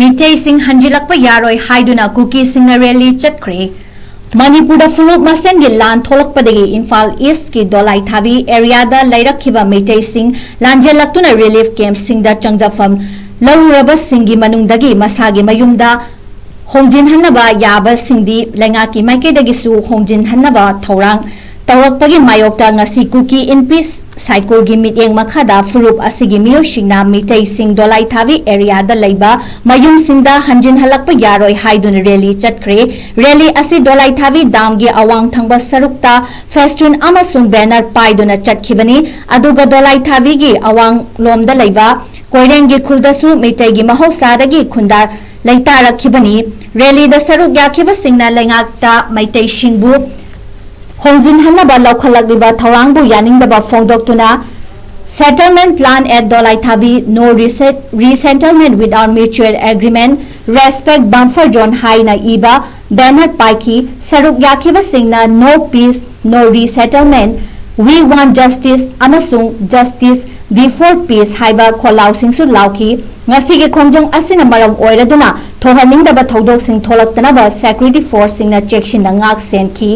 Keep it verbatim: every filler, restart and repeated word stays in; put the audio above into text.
ꯃꯤꯇꯩꯁꯤꯡ ꯍꯟꯖꯤꯜꯂꯛꯄ ꯌꯥꯔꯣꯏ ꯍꯥꯏꯗꯨꯅ ꯀꯨꯀꯤꯁꯤꯡꯅ ꯔꯦꯂꯤ ꯆꯠꯈ꯭ꯔꯦ꯫ ꯃꯅꯤꯄꯨꯔꯗ ꯐꯨꯔꯨꯞ ꯃꯁꯦꯟꯒꯤ ꯂꯥꯟ ꯊꯣꯛꯂꯛꯄꯗꯒꯤ ꯏꯝꯐꯥꯜ ꯏꯁꯀꯤ ꯗꯣꯂꯥꯏꯊꯥꯕꯤ ꯑꯦꯔꯤꯌꯥꯗ ꯂꯩꯔꯛꯈꯤꯕ ꯃꯤꯇꯩꯁꯤꯡ ꯂꯥꯟꯖꯦꯜꯂꯛꯇꯨꯅ ꯔꯤꯂꯤꯐ ꯀꯦꯝꯞꯁꯤꯡꯗ ꯆꯪꯖꯐꯝ ꯂꯧꯔꯨꯔꯕꯁꯤꯡꯒꯤ ꯃꯅꯨꯡꯗꯒꯤ ꯃꯁꯥꯒꯤ ꯃꯌꯨꯝꯗ ꯍꯣꯡꯖꯤꯟꯍꯟꯅꯕ ꯌꯥꯕꯁꯤꯡꯗꯤ ꯂꯩꯉꯥꯛꯀꯤ ꯃꯥꯏꯀꯩꯗꯒꯤꯁꯨ ꯍꯣꯡꯖꯤꯟꯍꯟꯅꯕ ꯊꯧꯔꯥꯡ ꯇꯧꯔꯛꯄꯒꯤ ꯃꯥꯌꯣꯛꯇ ꯉꯁꯤ ꯀꯨꯀꯤ ꯏꯟꯄꯤꯁ ꯁꯥꯏꯀꯨꯜꯒꯤ ꯃꯤꯠꯌꯦꯡ ꯃꯈꯥꯗ ꯐꯨꯔꯨꯞ ꯑꯁꯤꯒꯤ ꯃꯤꯑꯣꯏꯁꯤꯡꯅ ꯃꯤꯇꯩꯁꯤꯡ ꯗꯣꯂꯥꯏꯊꯥꯕꯤ ꯑꯦꯔꯤꯌꯥꯗ ꯂꯩꯕ ꯃꯌꯨꯝꯁꯤꯡꯗ ꯍꯟꯖꯤꯟꯍꯜꯂꯛꯄ ꯌꯥꯔꯣꯏ ꯍꯥꯏꯗꯨꯅ ꯔꯦꯂꯤ ꯆꯠꯈ꯭ꯔꯦ꯫ ꯔꯦꯂꯤ ꯑꯁꯤ ꯗꯣꯂꯥꯏꯊꯥꯕꯤ ꯗꯥꯝꯒꯤ ꯑꯋꯥꯡ ꯊꯪꯕ ꯁꯔꯨꯛꯇ ꯐꯦꯁꯇꯨꯟ ꯑꯃꯁꯨꯡ ꯕꯦꯅꯔ ꯄꯥꯏꯗꯨꯅ ꯆꯠꯈꯤꯕꯅꯤ꯫ ꯑꯗꯨꯒ ꯗꯣꯂꯥꯏꯊꯥꯕꯤꯒꯤ ꯑꯋꯥꯡꯂꯣꯝꯗ ꯂꯩꯕ ꯀꯣꯏꯔꯦꯡꯒꯤ ꯈꯨꯜꯗꯁꯨ ꯃꯩꯇꯩꯒꯤ ꯃꯍꯧꯁꯥꯗꯒꯤ ꯈꯨꯟꯗꯥ ꯂꯩꯇꯥꯔꯛꯈꯤꯕꯅꯤ꯫ ꯔꯦꯂꯤꯗ ꯁꯔꯨꯛ ꯌꯥꯈꯤꯕꯁꯤꯡꯅ ꯂꯩꯉꯥꯛꯇ ꯃꯩꯇꯩꯁꯤꯡꯕꯨ ꯍꯣꯡꯖꯤꯟꯍꯟꯅꯕ ꯂꯧꯈꯠꯂꯛꯂꯤꯕ ꯊꯧꯔꯥꯡꯕꯨ ꯌꯥꯅꯤꯡꯗꯕ ꯐꯣꯡꯗꯣꯛꯇꯨꯅ Settlement plan at Dolaithabi, no reset-, resettlement without mutual agreement, respect buffer zone ꯍꯥꯏꯅ ꯏꯕ ꯕꯦꯅꯔ ꯄꯥꯏꯈꯤ꯫ ꯁꯔꯨꯛ ꯌꯥꯈꯤꯕꯁꯤꯡꯅ No peace, no resettlement, We want justice ꯑꯃꯁꯨꯡ Justice before peace ꯍꯥꯏꯕ ꯈꯣꯜꯂꯥꯎꯁꯤꯡꯁꯨ ꯂꯥꯎꯈꯤ꯫ ꯉꯁꯤꯒꯤ ꯈꯣꯡꯖꯪ ꯑꯁꯤꯅ ꯃꯔꯝ ꯑꯣꯏꯔꯗꯨꯅ ꯊꯣꯛꯍꯟꯅꯤꯡꯗꯕ ꯊꯧꯗꯣꯛꯁꯤꯡ ꯊꯣꯛꯂꯛꯇꯅꯕ ꯁꯦꯀ꯭ꯌꯨꯔꯤꯇꯤ ꯐꯣꯔꯁꯁꯤꯡꯅ ꯆꯦꯛꯁꯤꯟꯅ ꯉꯥꯛ ꯁꯦꯟꯈꯤ꯫